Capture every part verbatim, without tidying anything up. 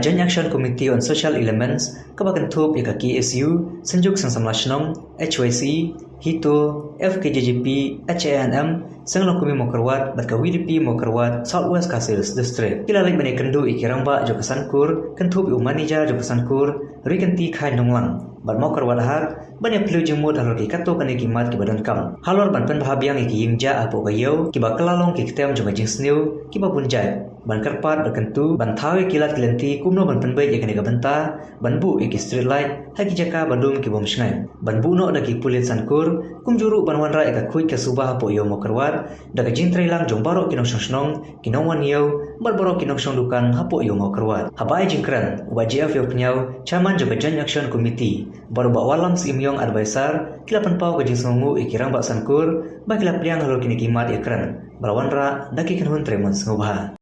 Joint Action Committee on Social Elements, kaba kynthup ïa ka K S U, Synjuk Seng Samla Shnong, H Y C, HITO, F K J G P, H A N M, Seng Longkmie Mawkyrwat, bad ka V D P Mawkyrwat, South West Khasi Hills District, ki la leit ban ïakynduh ïa ki rangbah jong ka Sankur, kynthup ïa u manager jong ka Sankur, Rikynti Khai Nonglang, bad Mawkyrwat Hat, ban ïa plie jingmut halor ki katto katne ki mat kiba donkam. Halor ban pynbha biang ïa ki ïingjah hapoh ka ïew, kiba kylla long ki ktem jong ka jingsniew, kiba bun jait. Ban kyrpad, ban kyntu, ban thaw ïa ki lad ki lynti, kumno ban pynbeit ïa kane ka bynta, ban buh ïa ki street light, ha ki jaka ba dum ki bym shngaiñ. Ban buh noh da ki pulit Sankur, kumjuh ruh ban wanrah ïa ka khuid ka suba hapoh ïew Mawkyrwat, da ka jingtrei lang jong baroh ki nongshong shnong, ki nongwan ïew, bad baroh ki nongshong dukan hapoh ïew Mawkyrwat. Haba ai jingkren, u Bah J F Ïewpynïaw, Chairman jong ka Joint Action Committee, bad u Bah Wallam Syiemiong, Advisor, ki la pynpaw ka jingsngewnguh ïa ki rangbah Sankur, ba ki la pliang halor kine ki mat ïakren, ba la wanrah da ki kynhun trei mon sngewbha.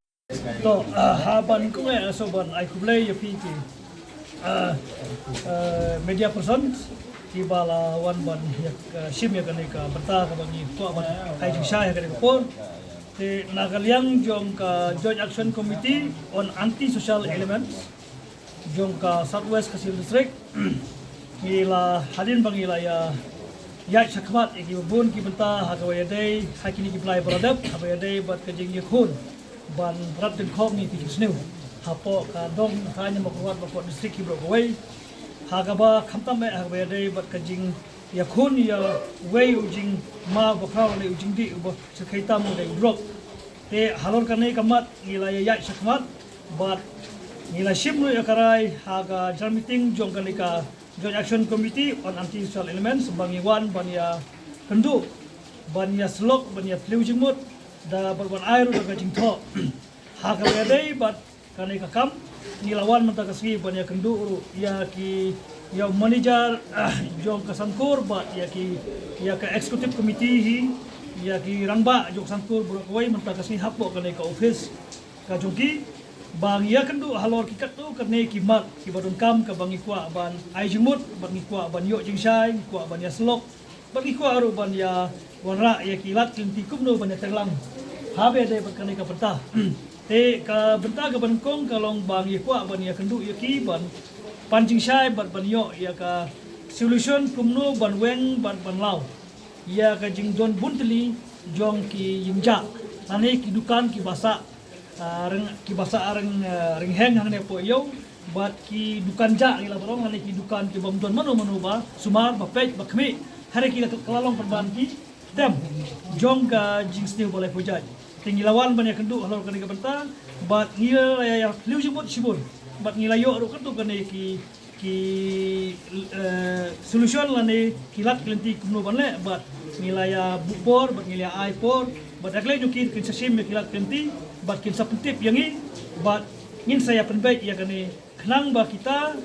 To, ah, ha ban kong eh, so ban ai khublei ïa phi ki, ah, ah, media person, kiba la wan ban ïa, ah, shim ïa kane ka bynta kaba ngi kwah ban ai jingshai ha kane ka por. Te na ka liang jong ka Joint Action Committee on Anti-Social Elements jong ka South West Khasi Hills District, ngi la hadien ba ngi la ïa ïaid shakhmat ïa kiba bun ki bynta ha kaba ïadei, ha kine ki blai ba la dep, ha kaba ïadei bad ka jingïakhun ban rat jingkhong ïa ki jingsniew hapoh ka dong thaiñ Mawkyrwat bad hapoh district ki baroh kawei. Ha kaba khamtam eh ha kaba ïadei bad ka jingïakhun ïa uwei u jingma bakhraw lane u jingdih uba shyrkhei tam u dei u drok. Te halor kane ka mat ngi la ïa ïaid shakhmat bad ngi la shim ruh ïa ka rai ha ka general meeting jong kane ka Joint Action Committee on Anti-Social Elements ba ngi wan ban ïakynduh, ban ïasyllok, ban ïa plie jingmut, da bad ban ai ruh da ka jingthoh. Ha kaba ïadei bad kane ka kam, ngi la wan mynta ka sngi ban ïakynduh ruh ïa ki, ïa u manager, ah, jong ka Sankur bad ïa ki, ïa ka executive committee hi, ïa ki rangbah jong ka Sankur baroh kawei mynta ka sngi hapoh kane ka office ka jong ki, ba ngi ïakynduh halor ki katto katne ki mat kiba donkam kaba ngi kwah ban ai jingmut, bad ngi kwah ban ïoh jingshai, ngi kwah ban ïasyllok, bad ngi kwah ruh ban ïa wanrah ïa ki lad ki lynti kumno ban ïatrei lang ha ba ïadei bad kane ka bynta. Te ka bynta kaba nyngkong ka long ba ngi kwah ban ïakynduh ïa ki ban pan jingshai bad ban ïoh ïa ka solution kumno ban weng bad ban law ïa ka jingdon bun tylli jong ki ïingjah lane ki dukan kiba sah, ah, reng, kiba sah reng, ah, reng heng hangne hapoh ïew, bad ki dukan jah ngi lah ban ong, lane ki dukan ki bym don mano mano ba sumar, ba peit, ba khmih, hynrei ki la kylla long pynban ki tem jong ka jingsniew ba la ïa pynjah. Te ngi la wan ban ïakynduh halor kane ka bynta, bad ngi la ïa, ïa plie jingmut shibun, bad ngi la ïoh ruh katto katne ki ki, eh, solution lane ki lad ki lynti kumno ban leh, bad ngi la ïa buh por, bad ngi la ïa ai por, bad ïa khlei jong ki kin sa shim ïa ki lad ki lynti, bad kin sa pyntip ïa ngi, bad ngin sa ïa pynbeit ïa kane khnang ba kita,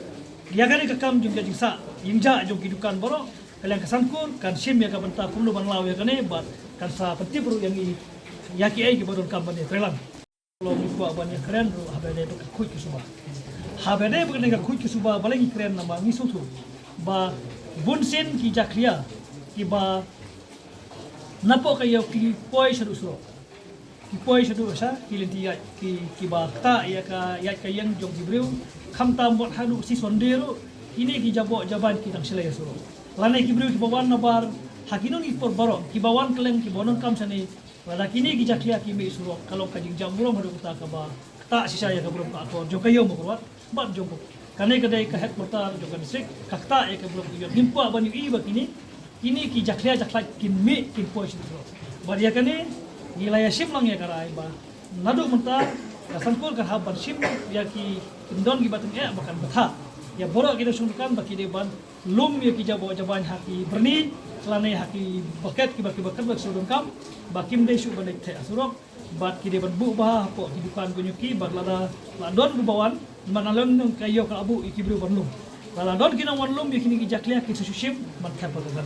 ïa kane ka kam jong ka jingsah ïingjah jong ki dukan baroh, ka liang ka Sankur kan shim ïa ka bynta kumno ban law ïa kane, bad kan sa pyntip ruh ïa ngi ïa kiei kiba donkam ban ïatrei lang. Long ngi kwah ban ïakren ruh ha ba ïadei bad ka khuid ka suba. Ha ba ïadei bad kane ka khuid ka suba balei ngi kren, namar ngi sngewthuh ba bun sien ki jakhlia kiba napoh ka ïew ki poi shaduh surok. Ki poi shaduh sha ki lynti ïaid ki, kiba ktah ïa ka ïaid ka ïeng jong ki briew. Khamtam wat haduh shi Sunday ruh kine ki jaboh jaban ki dang shlei surok. Lane ki briew kiba wan nabar ha kino kino ki por baroh, kiba wan kylleng, kiba wan donkam shane, lada kine ki jakhlia ki mih surok, ka long ka jingjam burom haduh katta kaba ktah shisha ïa ka burom ka akor jong ka ïew Mawkyrwat bad jong ka, kane ka dei ka headquarter jong ka district, ka ktah ïa ka burom ka ïew. Ngim kwah ban ïohi ba kine, kine ki jakhlia jakhlait kin mih kin poi sha surok. Bad ïa kane ngi la ïa shim lang ïa ka rai ba naduh mynta ka Sankur kan hap ban shim ïa ki, kin don kiba tyngeh ba kan bthah ïa baroh ki nongshong dukan ba ki dei ban lum ïa ki jaboh jaban ha ki byrni lane ha ki bucket kiba, kiba kyrpad shu donkam ba kim dei shuh ban leit theh ha surok, bad ki dei ban buh bha hapoh ki dukan ki jong ki, bad lada la don uba wan, man la long nong ka ïoh ka la buh ïa ki briew ban lum. Lada don ki nongwan lum ïa kine ki jakhlia kin sa shu shim ban thep ha ka kan.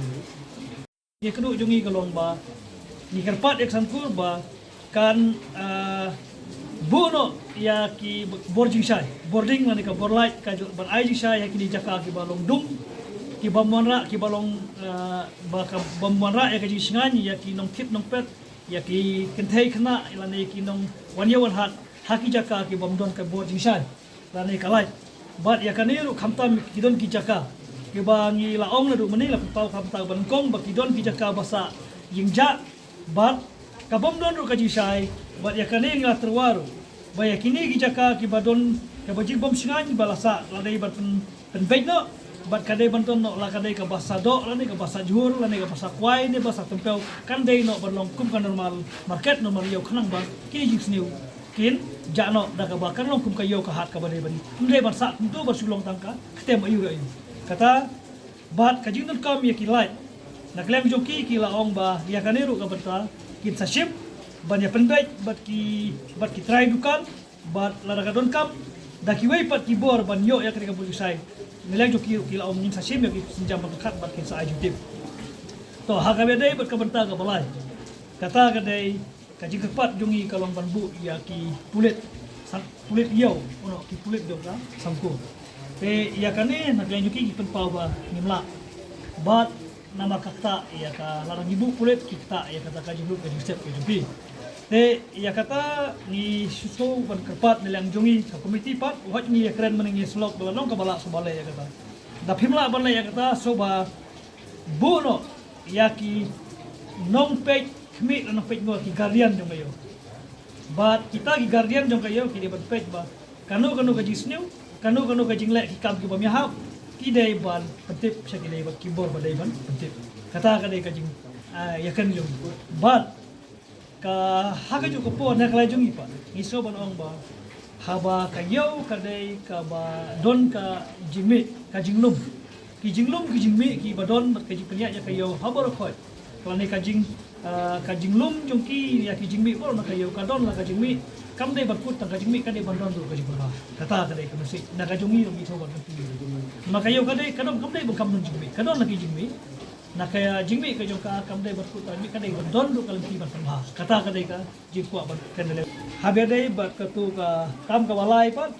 Ïa ka duh jong ngi ka long ba ngi kyrpad ïa ka Sankur ba kan, ah, buh noh ïa ki bor jingshai, bor ding lane ka bor light ka jong ban ai jingshai ïa kine ki jaka kiba long dum, kiba ym wanrah, kiba long, ah, ba ka bym wanrah ïa ka jingshngaiñ ïa ki nongkit nongpet, ïa ki kynthei khynnah lane ki nongwan ïew wan hat ha ki jaka kiba ym don ka bor jingshai. Lane ka light. Bad ïa kane ruh khamtam ki don ki jaka kiba ngi la ong naduh mynne, la pynpaw khamtam ba nyngkong ba ki don ki jaka ba sah ïing jah. Bad ka bym don ruh ka jingshai. Bad ïa kane ngi la tyrwa ruh ba ïa kine ki jaka kiba don kaba jingbym shngaiñ ba la sah, la dei ban pyn- pynbeit noh. Bad ka dei ban don noh, la ka dei kaba sah doh, lane kaba sah jhur, lane kaba sah kwai, ne ba sah tympew, kan dei noh ban long kum ka normal market, normal ïew, khnang ba ki jingsniew kin jah noh da kaba kan long kum ka ïew ka hat kaba dei ban, ym dei ban sah kumto ba shu long tang ka ktem aïu re aïu. Kata, bad ka jingdonkam ïa ki light, na ka liang jong ki, ki la ong ba ïa kane ruh ka bynta kin sa shim ban ïa pynbeit bad ki, bad ki trai dukan, bad lada ka donkam da kiwei pat ki bor ban ïoh ïa kane ka bor jingshai, na ka liang jong ki ruh ki la ong ngin sa shim ïa ki sienjam ban pyrkhat bad kin sa ai jingtip. To, ha kaba ïadei bad ka bynta kaba lai, kata ka dei ka jingkyrpad jong ngi ka long ban buh ïa ki pulit, sang pulit ïew, ono, ki pulit jong ka Sankur. Te ïa kane na ka liang jong ki ki pynpaw ba ngim lah. Bad namar ka ktah ïa ka, lada ngi buh pulit ki ktah ïa kata ka jinglut ka jingstep ka jong ki. Te ïa kata ngi shu shu ban kyrpad na liang jong ngi ka komiti pat, wat ngi ïa kren mynne ngi shu lok ba long kaba lah shu ban leh ïa kata. Da phim lah ban leh ïa kata, shu ba buh noh ïa ki nongpeit khmih, nongpeit mo, ki guardian jong ka ïew. Bad kita ki guardian jong ka ïew ki dei ban peit ba kano kano ka jingsniew, kano kano ka jingleh ki kam ki bym ïahap, ki dei ban pyntip sha ki dei bad ki bor ba dei ban pyntip. Kata ka dei ka jing, ah, ïa kane jong. Bad ka, ha kajuh ka por na ka liang jong ngi pat, ngi shu ban ong ba haba ka ïew ka dei kaba don ka jingmih, ka jinglum. Ki jinglum ki jingmih kiba don bad ka jingpynïaid ïa ka ïew ha baroh khoit. Lane ka jing, ah, ka jinglum jong ki ïa ki jingmih baroh na ka ïew, ka don la ka jingmih. Kam dei ban kut tang ka jingmih, ka dei ban don ruh ka jingpynbha. Kata ka dei ka message na ka jong ngi, jong ngi shu ban kyntu. Namar ka ïew ka dei, ka don, kam dei ban kam don jingmih, ka don la ki jingmih. Na ka jingmih ka jong ka, kam dei ban kut tang mih, ka dei ban don ruh ka lynti ban pynbha. Kata ka dei ka jingkwah ban kren da leh. Haba ïadei bad kato ka kam kaba lai pat,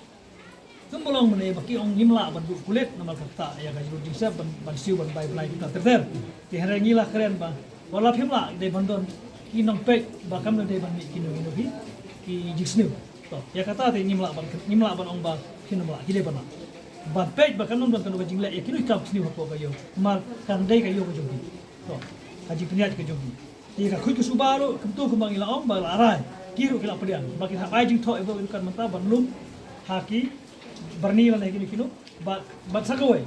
kumba long mynne ba ki ong ngim lah ban buh pulit namar ka ktah ïa ka jinglut jingstep ban, ban siew ban bai blai kita ter ter. Te hynrei ngi la kren ba wat la phim lah, dei ban don ki nongpeit ba kam dei ban mih kino kino ki, ki jingsniew. To, ïa kata te ngim lah ban, ngim lah ban ong ba kin ym lah, ki dei ban lah ban peit ba kan ym don kano ka jingleh ïa kino ki kam sniew hapoh ka ïew. Namar kan dei ka ïew ka jong ki. To, ka jingpynïaid ka jong ki. Te ka khuid ka suba ruh kumto kumba ngi la ong ba la rai, ki ruh ki la pdiang ba kin hap ai jingthoh ïa baroh ki dukan mynta ban lum ha ki byrni lane ha kino kino. Bad, bad sa kawei,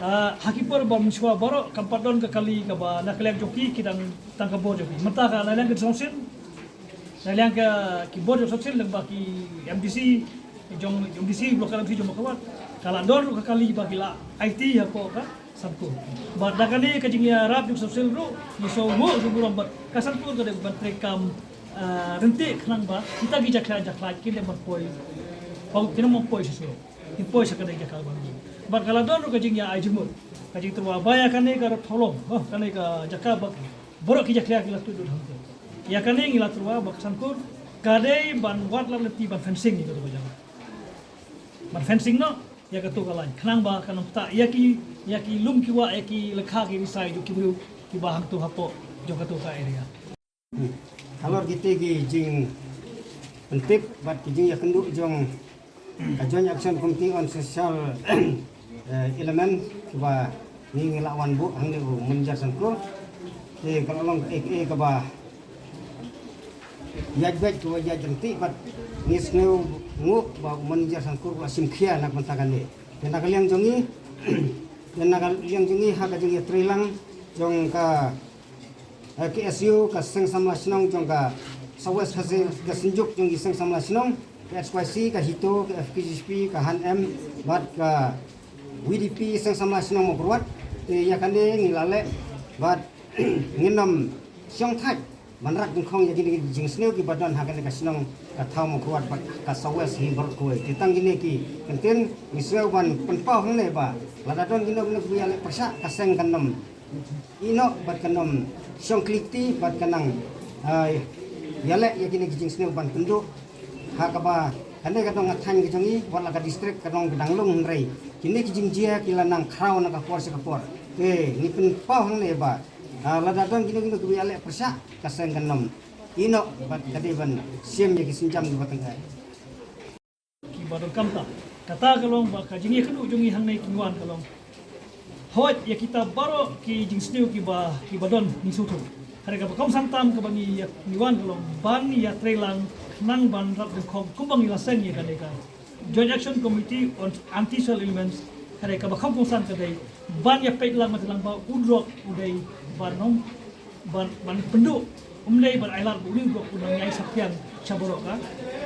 ah, ha ki por ba mynshuwa baroh kam pat don ka kali kaba na ka liang jong ki, ki dang tang ka bor jong ki. Mynta ka na liang ka dong sien, na liang ka ki bor jong sien, lyngba ki M D C, jong, jong M D C, block M D C jong Mawkyrwat, ka la don ruh ka kali ba ki la aiti hapoh ka Sankur. Bad da kane ka jingïarap jong Sawsel ruh, ngi sngewnguh sngewnguh bad ka Sankur ka dei ban treikam, ah, ryntih khnang ba kita ki jakhlia jakhlaiñ kin dei ban poi, poi, kin dei ban poi sha surok, kin poi sha kane ka jaka ban. Bad ka la don ruh ka jingïa ai jingmut, ka jingtyrwa ba ïa kane ka rud Thawlong, oh, kane ka jaka ba baroh ki jakhlia ki la tuid lut hangto. Ïa kane ngi la tyrwa ba ka Sankur ka dei ban wad lad lynti ban fencing ïa kato ka jaka. Ban fencing noh ïa kato ka lain khnang ba kan ym ktah ïa ki, ïa ki lum ki wah, ïa ki lyngkha ki risai jong ki briew kiba hangto hapoh jong kato ka area. Halor kite ki jingpyntip bad ki jingïakynduh jong ka Joint Action Committee on Social, eh, Element, kiba ngi, ngi la wan buh hangne u Manager Sankur. Te ka la long kaei kaei kaba ïaid beit, kaba ïaid ryntih, bad ngi sngewnguh ba u Manager Sankur u la shim khia na ka bynta kane. Te na ka liang jong ngi, te na ka liang jong ngi ha ka jingïatreilang jong ka eh, K S U, ka Seng Samla Shnong jong ka South West Khasi, ka Synjuk jong ki Seng Samla Shnong, ka H Y C, ka HITO, ka F K J G P, ka HANM, bad ka V D P Seng Samla Shnong Mawkyrwat. Te ïa kane ngi la leh bad ngin ym shong thait ban rak dyngkhong ïa kine ki jingsniew kiba don ha kane ka shnong ka thaw Mawkyrwat bad ka South West hi baroh kawei. Te tang kine ki kyntien ngi sngew ban pynpaw hangne ba lada don kino kino kiba ïaleh pyrshah, ka seng kan ym ïeh noh bad kan ym shong khlieh kti bad kan nang, ah, ïaleh ïa kine ki jingsniew ban pynduh. Ha kaba kane ka dong ka thaiñ ka jong ngi, wat la ka district ka dong ka dang lung, hynrei kine ki jingjia ki la nang khraw na ka por sha ka por. Te ngi pynpaw hangne ba, ah, lada don kino kino kiba ïaleh pyrshah, ka seng kan ym ïeh noh bad ka dei ban shim ïa ki sienjam kiba tyngeh. Ki ba donkam ta. Kata ka long ba ka jingïakynduh jong ngi hangne ki ngi wan ka long, hooid, ïa kita baroh ki jingsniew kiba, kiba don ngi sngewthuh. Hynrei kaba kongsan tam kaba ngi ïa, ngi wan ka long ban ïatreilang khnang ban rat dyngkhong kumba ngi la seng ïa kane ka Joint Action Committee on Anti-Soil Elements. Hynrei kaba kongsan ka dei ban ïapeit lang, mynta lang ba u drok u dei ban ong, ban, ban pynduh, um dei ban ailad ba u drok un nang ïai saphriang sha baroh ka,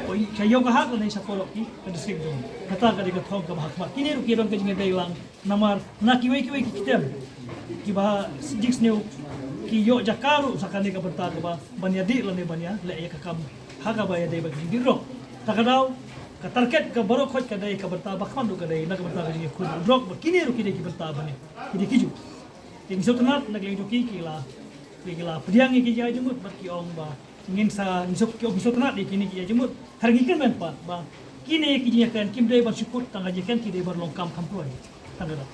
ko i sha ïew ka hak lane sha baroh ki ka district jong. Kata ka dei ka thong kaba hakhmat. Kine ruh ki don ka jingïadei lang namar na kiwei kiwei ki kyntem kiba jingsniew ki ïoh jaka ruh sa kane ka bynta kaba ban ïadih lane ban ïaleh ïa ka kam ha kaba ïadei bad ka jingdih drok. Ta ka daw ka target ka baroh khoit ka dei ka bynta ba khmat ruh ka dei na ka bynta ka jingïakhun drok, ba kine ruh ki dei ki bynta ba ne ki dei ki ju. Ki ngi sngewtynnat na ka liang jong ki, ki la, ki la pdiang ïa ki jingmut bad ki ong ba ngin sa, ngi sngewtynnat ïa kine ki jingmut. Hynrei ngi kyrmen pat ba kine ki jingïakren kim dei ban shu kut tang ka jingïakren, ki dei ban long kam kham kloi. Tang ka daw.